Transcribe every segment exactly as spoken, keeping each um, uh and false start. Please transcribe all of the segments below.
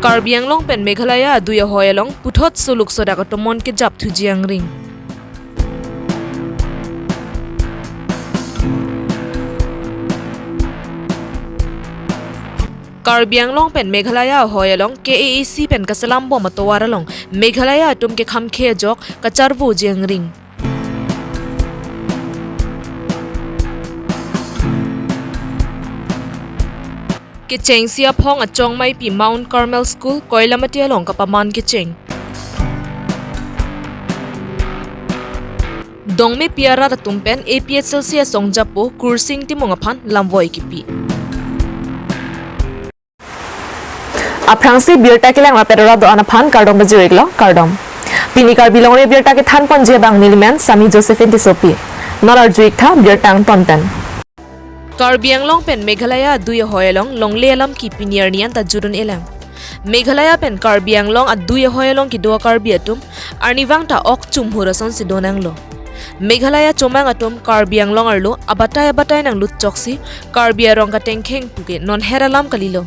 Karbi Anglong pen Meghalaya adui ahoi along puthot suluk sodak atomon kejap thuji angring. Karbi Anglong pen Meghalaya ahoi along K A A C pen kaselam bom atovar along Meghalaya atum kekhamkhe ajok kacharvoji angring. Kechengsi aphong achongmaipi Mount Carmel School, Koilamati along kapaman kecheng. Dongmepi arat atum pen A P H L C asong japo Kursing Timung aphan lamvoi kipi. Aphrangsi birta kelang rapet rat do-an aphan kardom pajir-iklo, kardom. Pini Karbi Longri Abirta kethanponji abang nelimen Sami Josephine Tissopi. Non arju-iktha birta angton pen. Karbi Anglong pen Meghalaya adui ahoi along longle alam ke pini arni anta judun-elang. Meghalaya pen Karbi Anglong adui ahoi along kedo Karbi atum arnivang ta ok chumhur asonsi donanglo. Meghalaya chomang atum Karbi Anglong arlo abatai abatai nanglut choksi Karbi arong katengkheng puke non her alam kalilo.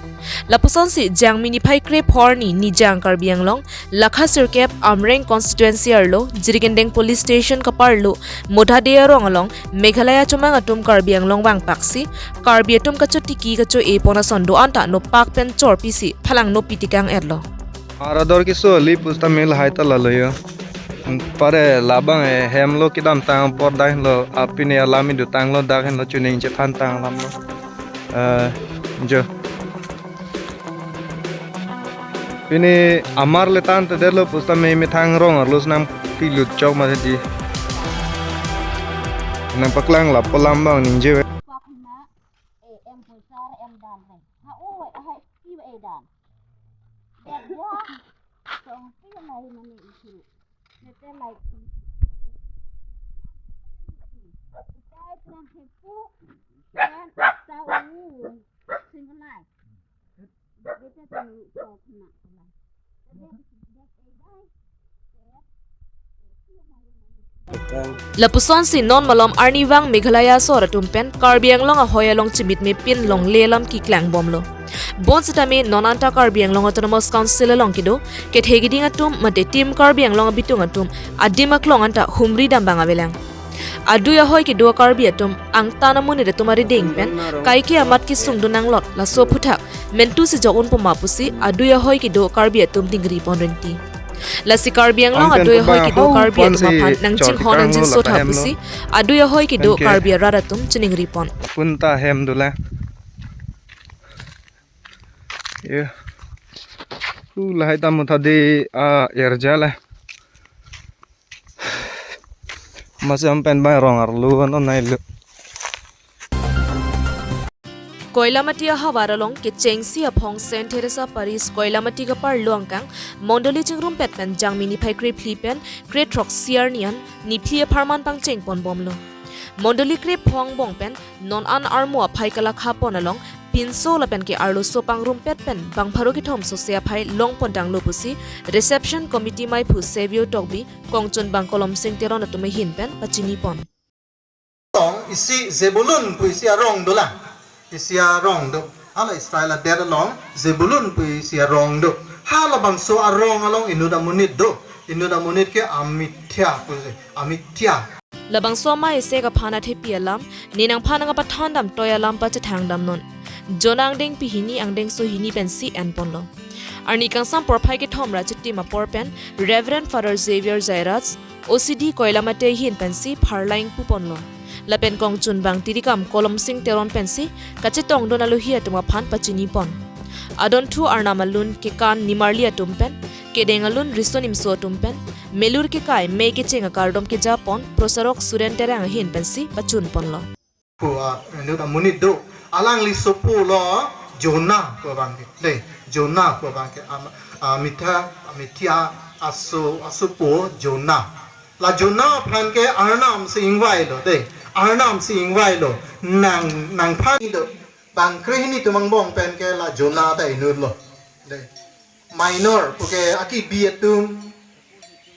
Lapusonsi Jangmi niphai krepho arni Nijang Karbi Anglong lakha sirkep Amreng constituency arlo Jirikindeng police station kaparlo Modhade arong along Meghalaya chomang atum Karbi Anglong vangpaksi Karbi atum kachotiki kacho-epon ason do-an ta nopak pen chorpisi phalang nopi tikang-etlo. Arador keso ali pusitame lahai ta lalo yo. Pare labang e hemlo kedamtang apor dak henlo apini alam idutanglo dak henlo chuning chethantang alamlo. Eh, jo. Pini amar le tangtedetlo pusitame methang rong arlo si nangpilut chok mati di. Nangpaklang lapu alam abang ningje. Kwak hina, eh, em pulsar, em dan hai. Ha, oh, hai, hai, ski ba, eh, dan. Dek ya. Song pi na hi mani isi. Nete like. Utai nang hepu. Dan ta u. Single life. Bete tanu ko khna. Lapusonsi non malom arnivang Meghalaya asor atum pen Karbi Anglong ahoi along chimitme pin longle alam keklang bomlo. Bonsitame non anta Karbi Anglong Autonomous Council along kedo kethe kiding atum mate Team Karbi Anglong abitung atum adim aklong anta humri dambang avelang. Adui ahoi kedo Karbi atum angtan amonit atum arideng pen kaike amat kesung donanglot laso aphuthak mentu si jok unpo ma pusi adui ahoi kedo Karbi atum dingripon rinti. Lasi Karbi Anglong adui ahoi kedo Karbi atum aphan nangchinghon nangchingsot ha pusi adui ahoi kedo Karbi arat atum chiningripon. Punta hem dolang. Yo. Ku lahai ta Modhade a-erja la. Masam pen bai rong arlo non nailo. Koilamati ahavar along kechengsi aphong Saint Theresa Parish Koilamati kaparlo angkang mondoli chingrumpet pen Jangmi niphai krephli pen krethroksi arni an niphli apharman pangchengpon bomlo. Mondoli krepho angbong pen non an armo aphai kalakhapon along pinso lapen ke arloso pangrumpet pen bang pharo kethom sose aphai longpon tanglo pusi Reception Committee maiphu Savio Tokbi, kongchunbang Kolomsing Teron atum ahin pen pachinipon. Tong isi Zebulun pu isi arong dolang. Isi arong do. Hala Israel adet along Zebulun pu isi arong do. Halabangso arong along inut amonit do. Inut amonit ke amitya pusi. Amitya. Labangso amei isi kaphan athepi alam, ne nangphan nangpathan dam toi alam pachethang damnon. Jonah angdengpi hini angdengso hini pensi enponlo. Arni kangsam porphai kethom ra chitim apor pen Reverend Father Xavier Jairus, O C D Koilamati ahin pensi pharlaing puponlo. Lapen kongchunbang tirikam Kolomsing Teron pensi kachetongdun alohi atum aphan pachinipon. Adonthu arnam alun kekan nimarli atum pen, kedeng alun riso nimso atum pen, melur kekai mei kecheng akardom kejapon prosarok Suren Terang ahin pensi pachunponlo. Pu a, inut amonit do. Alangli sopo lo Jonah pu abang ke. Dei, Jonah pu abang ke am-, amitha, amitya aso, asopo Jonah. La Jonah aphan ke arnam si ingvailo, dei. Arnam si ingvailo. Nang, nangphan do. Bang krehini atum angbong pen ke la Jonah ta inutlo. Dei. Minor, puke akibi atum,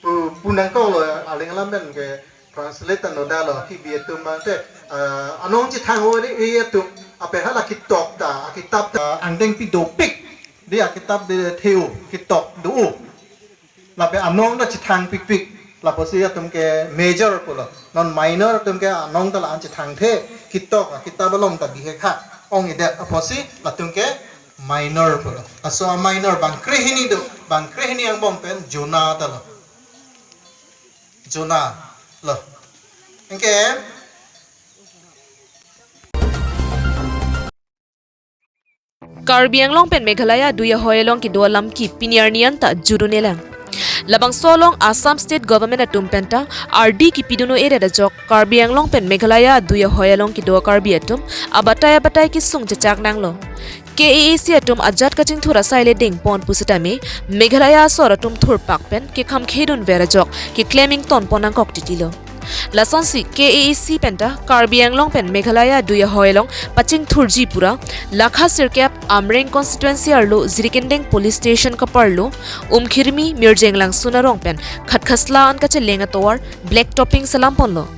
pu, pu nangkoklo, aling alam pen ke translate ta nodalo, akibi atum mate, ah, anong chethang o-e atum, ape hala kitok ta, akitap ta, angdengpi dopik. Di akitap di theu kitok do. Lapen anong ta chethang pikpik. Lapusi atum ke major pulo. Non minor atum ke anong ta la-an chethangthe. Kitok akitap along ta bihek ha ong-edet apotsi latum ke minor pulo. Laso a-minor bang krehini do. Bang krehini angbong pen Jonah ta lo. Jonah lo. Anke Karbi Anglong pen Meghalaya adui ahoi along kedo alam ke pini arni anta judundelang. Labangso along Assam State Government atum penta ardi kepidun-o-edet ajok Karbi Anglong pen Meghalaya adui ahoi along kedo Karbi atum abatai abatai kesung chechak nanglo. K A A C atum ajat kachingthur asai le dengpon pusitame Meghalaya asor atum thurpak pen kekhamkhedunver ajok keklem ingtonpon nangkok titilo. Lasonsi K A A C penta Karbi Anglong pen Meghalaya adui ahoi along pachingthurji pura lakha sirkep Amreng constituency arlo Jirikindeng police station kaparlo Umkhirmi Mirjeng Langsun arong pen khatkhasla an kacheleng atovar black topping salamponlo.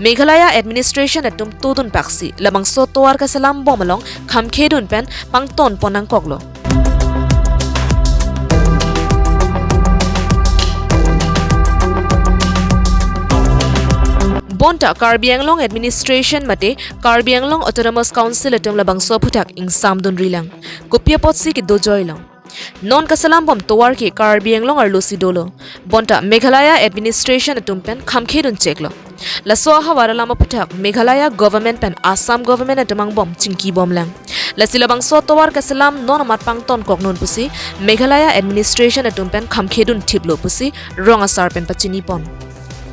Meghalaya administration atum todun paksi labangso tovar kasalambom along khamkhedun pen pangtonpon nangkoklo. Bonta Karbi Anglong administration mate Karbi Anglong Autonomous Council atum labangso aphuthak ingsamdunrilang. Kopi apotsi kedojoilong. Non kasalambom tovar ke Karbi Anglong arlosi dolo. Bonta Meghalaya administration atum pen khamkhedun cheklo. Laso ahavar alam aphuthak Meghalaya government pen Assam government atum angbong chingkibomlang. Lasi labangso tovar kasalam non amat pangtonkoknon pusi Meghalaya administration atum pen khamkhedun thiplo pusi rong asar pen pachinipon.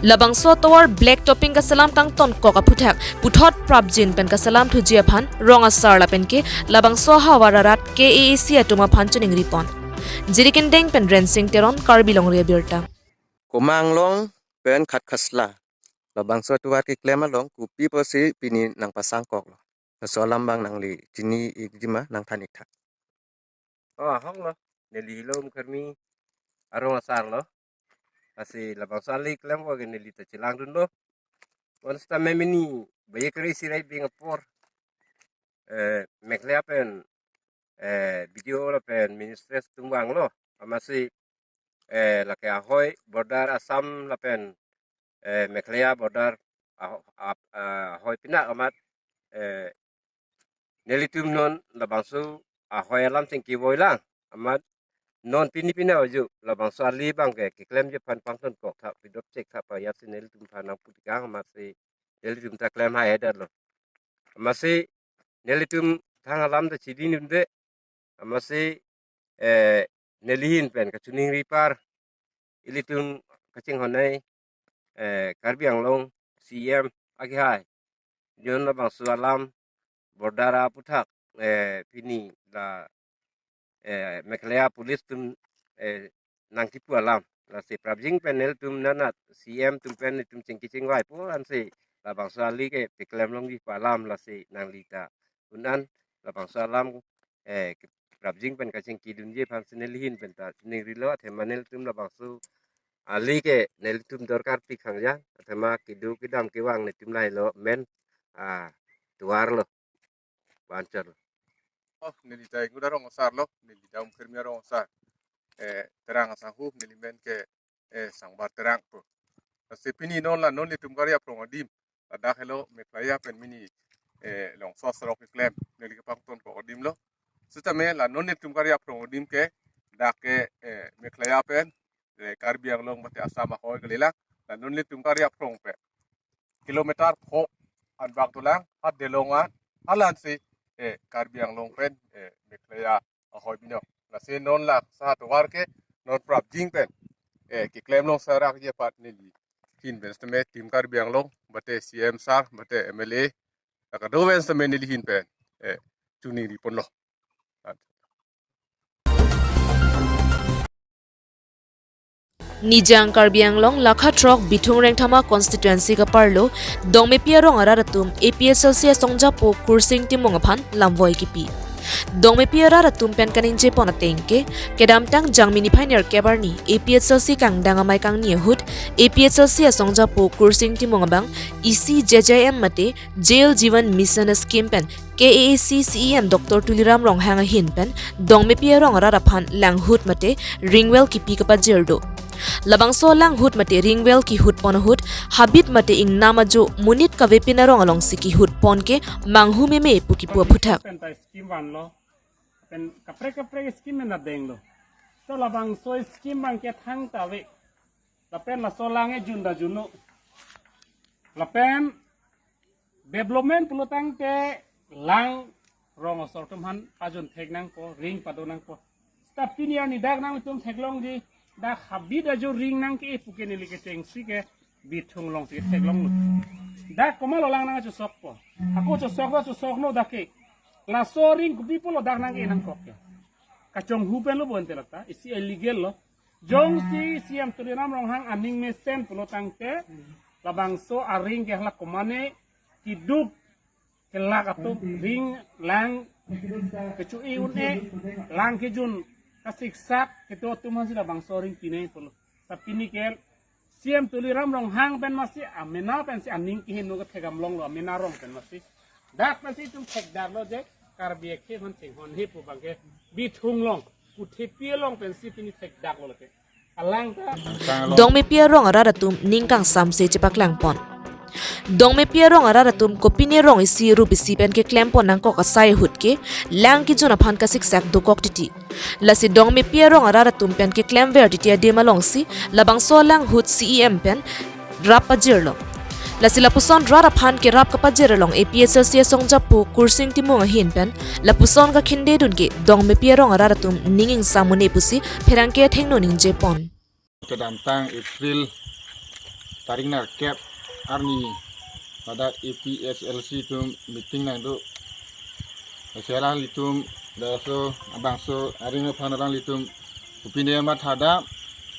Labangso tovar black topping kasalam kangtonkok aphuthak puthot prapjin pen kasalam thuji aphan rong asar lapen ke labangso ahavar arat K A A C atum aphan chiningripon. Jirikindeng pen Rensing Teron, Karbi Longri Abirta. Komanglong pen Khatkhasla. Labangso tovar keklem along kopi apotsi pini nangpasangkoklo. Laso alam abang nangli chini-ikji ma nangthan-iktha. Oh, ahok lo. Neli helo Umkhirmi arong asar lo. Lasi labangso ali klempo ke neli ta chelangdunlo. Bonsitame pini baye kre sirai bing apor. Eh, Meghalaya pen, eh, B D O lapen ministry atum vanglo. Amatsi, eh, lake ahoi border Assam lapen, eh, Meghalaya border aho-, ap-, ah, ahoi pinak amat, eh, nelitum non labangso ahoi alam chingkivoilang amat non pini pini aju labangso ali abang ke keklemji aphan pangtonkok tha pidop chek tha payatsi nelitum aphan nangputikang amatsi nelitum ta klem hai-edet lo. Amatsi nelitum thang alam ta chidinunde. Amatsi, eh, neli ahin pen kachiningripar ilitum kachinghon-ai, eh, Karbi Anglong C M akehai. Jon labangso alam border aphuthak, eh, pini la, eh, Meghalaya police atum, eh, nangkipu alam. Lasi prapjin pen nelitum nanat C M atum pen nelitum chingki chingvaipo ansi labangso ali ke peklem longji pu alam lasi nangli ta un-an labangso alam, eh, prapjin pen kachingkidunji aphansi neli ahin pen ta chiningrilo athema nelitum labangso ali ke nelitum dorkar pik hangja athema kedo kedam kevang nelitum lahelo main, ah, tovar lo. Banchar lo. Oh, neli ta ingut arong asar lo, neli ta Umkhirmi arong asar. Eh, Terang asangho, neli men ke, eh, Sangbar Terang po. Lasi pini non la non nelitum kari aphrong adim. Ladak helo Meghalaya pen pini, eh, longso sorok keklem, neli kepangtonkok adim lo. Sitame la non nelitum kari aphrong adim ke, dak ke, eh, Meghalaya pen, eh, Karbi Anglong mate Assam ahoi kalilang. La non nelitum kari aphrong pen kilometer pho anbak dolang, hat delong an, halansi, eh, Karbi Anglong pen, eh, Meghalaya ahoi binong. Lasi non la sa tovar ke, non prapjin pen, eh, keklem long sarakji aphan neli ahin pen sitame Team Karbi Anglong, mate C M sir, mate M L A, la kado pen sitame neli ahin pen, eh, chiningriponlo. Nijang Karbi Anglong lakha throk Bithung Rengthama constituency kaparlo Dongmepi arong arat atum A P H L C asongjapo Kursing Timung aphan lamvoi kipi. Dongmepi arat atum pen kaningjepon ateng ke, kedamtang Jangmi niphai nerkep arni A P H L C kangdang amei kangni ahut, A P H L C asongjapo Kursing Timung abang isi J J M mate Jal Jeevan Mission scheme pen K A A C C E M Doctor Tuliram Ronghang ahin pen Dongmepi arong arat aphan langhut mate ring well kipi kapajir do. Labangso langhut mate ring well kihutpon ahut, habit mate ingnam ajo monit kavepin arong alongsi kihutpon ke manghu meme pu kipu aphuthak. Pen ta scheme vanlo. Pen kaprek kaprek scheme na denglo. To labangso scheme abang ke thangta ave. Lapen laso lang ejun da junlo. Lapen development pulo tangte lang rong asor atum aphan pajun thek nangpo, ring pado nangpo. Seta pini arni dak nangtum theklongji, dak habit ajo ring nangke-e pu ke neli kechengsi ke bithung alongsi theklonglo. Dak komatlo lang nangchosokpo. Ako chosok do chosoknon dak ke. Laso ring kopi pulo dak nangke-e nangkok ke. Kachonghu penlo bonte lata, isi illegal lo. Jongsi C E M Tuliram Ronghang aning mesen pulo tangte, labangso aring ke hala komane kiduk kelak atum ring lang kecho-i un-e lang kejun kasiksak kedo atum aphansi labangso ring pine pulo. Tapi pini ke C E M Tuliram Ronghang pen masi amena pensi aning kehingno kethek gamlonglo, amena arong pen masi. Dak masi itum thekdaklo je Karbi akhei aphan chinghon he pu abang ke bithung along, puthepi along pensi pini thekdaklo lake. Alang ta Dongmepi arong arat atum ning kangsamse chepaklangpon. Dongmepi arong arat atum kopine rong isi rup isi pen keklempon nangkok asai ahut ke lang kejun aphan kasiksak dokok titi. Lasi Dongmepi arong arat atum pen keklemver titi adim alongsi labangso langhut C E M pen rap pajirlo. Lasi lapuson rat aphan kerap kapajir along A P H L C asongjapo Kursing Timung ahin pen lapuson kakhindedun ke Dongmepi arong arat atum ning ingsam un-e pusi pherangke athengno ningjepon. Kedamtang April tarik nerkep arni pada A P H L C atum meeting nangdo. Lasi alanglitum laso abangso aring aphan alanglitum kopine matha dam,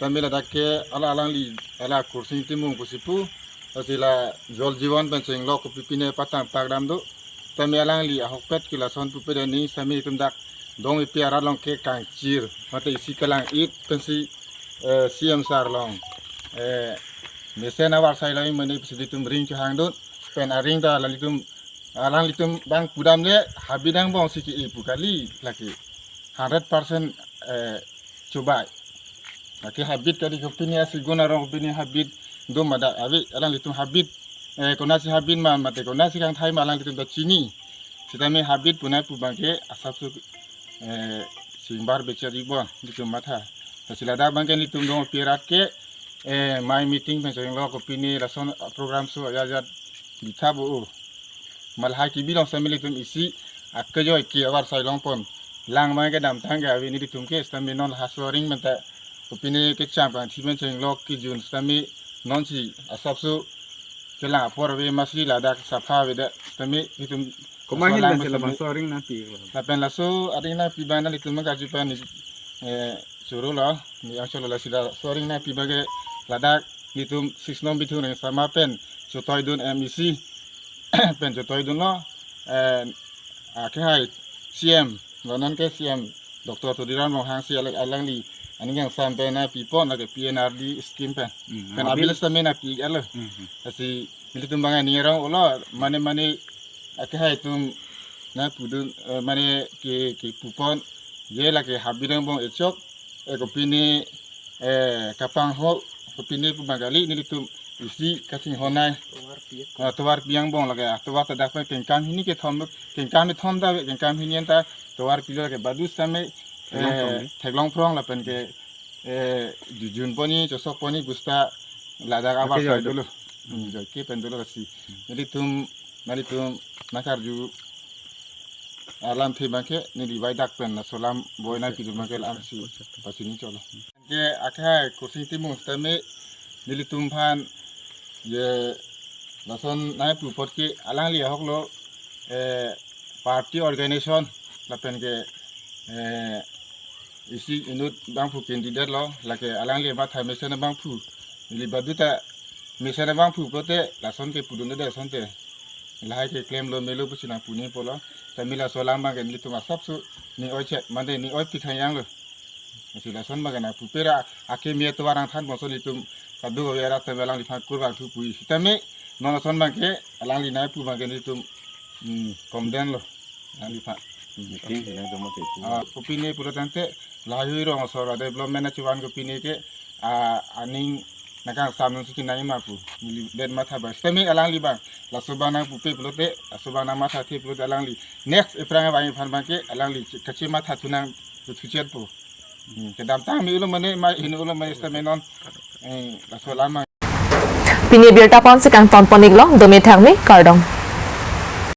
tame ladak ke hala alangli hala Kursing Timung pusi pu, lasi la Jal Jeevan pen chenglok kopi pine patang pakdam do. Tame alangli ahokpet ke lason pupe dani sami itum dak Dongmepi arat along ke kangchir mate isi kelang-it pensi, eh, C E M sir along, eh, mesen avarsai lo mane pusi itum ring chehangdun pen aring ta lalitum alanglitum abang pudam le habit angbong si ke-e pu kali lake hundred percent, eh, chubai. Lake habit kali kopine asigun arong kopine habit do ma dak ave alanglitum habit, eh, konasi habit ma mate konasi kangthai ma alanglitum ta chini. Sitame habit punai pu abang ke asapso, eh, singbar becha di bo itum matha. Lasi ladak abang ke itum Dongmepi arat ke, eh, mei meeting pen chenglok kopine lason program so ya ya bitha bo. Malahai kebi along sami itum isi akejoi ke avarsai longpon. Lang abang kedamtang ke ave nelitum ke sitame non laso aring pen ta kopine kecham pangthi pen chenglok kejun sitame nonsi asapso kelang apor ave masi ladak sapha ave da sitame itum komat laso ahin lang pen pen si sitame labangso aring nangpi lo. Lapen laso aring nangpi abang nelitum karju pen ni, eh, choro lo, ni angsolo lasi laso aring nangpi abang ke ladak nelitum six nom Bithung Rengsama pen chotoidun M E C pen chotoidunlo, eh, akhei C E M, lo non ke C E M Doctor Tuliram Ronghang si alang, alangli aning kangsam pen nangpipon lake P N R D scheme pen. Hmm, pen abil. Abil sitame nangpi-iklo. Hmm, hmm. Lasi nelitum abang aning arong-olo mane mane akhei atum nangpudun, eh, mane ke, kepupon je lake habit angbong echok, eh, kopine, eh, kapangho kopine pu abang kali nelitum isi kachinghon nai. Tovar pi. Ah, tovar pi angbong lake, ah, tovar ta dak pen kengkam hini kethom, kengkam kethom ta, kengkam hini anta tovar pilo lake badu sitame, theklong eh, phrong le. Theklong phrong lapen ke, eh, jujun poni, chosok poni, busta ladak abar akhei sai joi do. Dolo. Hmm, joike pen dolo lasi. Nelitum, nelitum nangkarju alamthe abang ke neli bai dak pen laso alam boi nangpi abang ke alam si pachini cholo. Ke akhei Kursing Timung sitame nelitum aphan je lason nangpu apot ke alangli ahok lo, eh, party organization lapen ke, eh, isi inut abangphu candidate lo lake alangli matha mesen abangphu neli badu ta mesen abangphu pulote lason ke pudun de asonte. Lahai ke klemlo melo pusi nangpu ni pulo. Tame laso alam abang ke nelitum asapso ning oi chet mande ning oi pithang yang lo. Lasi lason abang ke nangpupe ra akeme atovar nangthan bangso nelitum kado ave ra tame alangliphan kur bang thu pu. Tame non lason abang ke alangli nangpu abang ke nelitum hmm, komden lo. Alangliphan. Meeting si nangtum mo kepu. Ah, kopine pulo tangte lahai rong asor development achivan kopine ke ah, aning nangkangsam nangsi chinai ma pu. Neli det matha ba. Sitame alangli abang. Laso abang nangpupe pulote, laso abang nangmathathe pulote alangli. Next ephrang abang ephan abang ke alangli kachimatha thu nang thu chet po. Hmm, kedamtang me ulo mane ma hin ulo mane sitame non. Eh, laso alam abang. Pini birta ponsi kangton pon-iklo, dome thakme, kardom.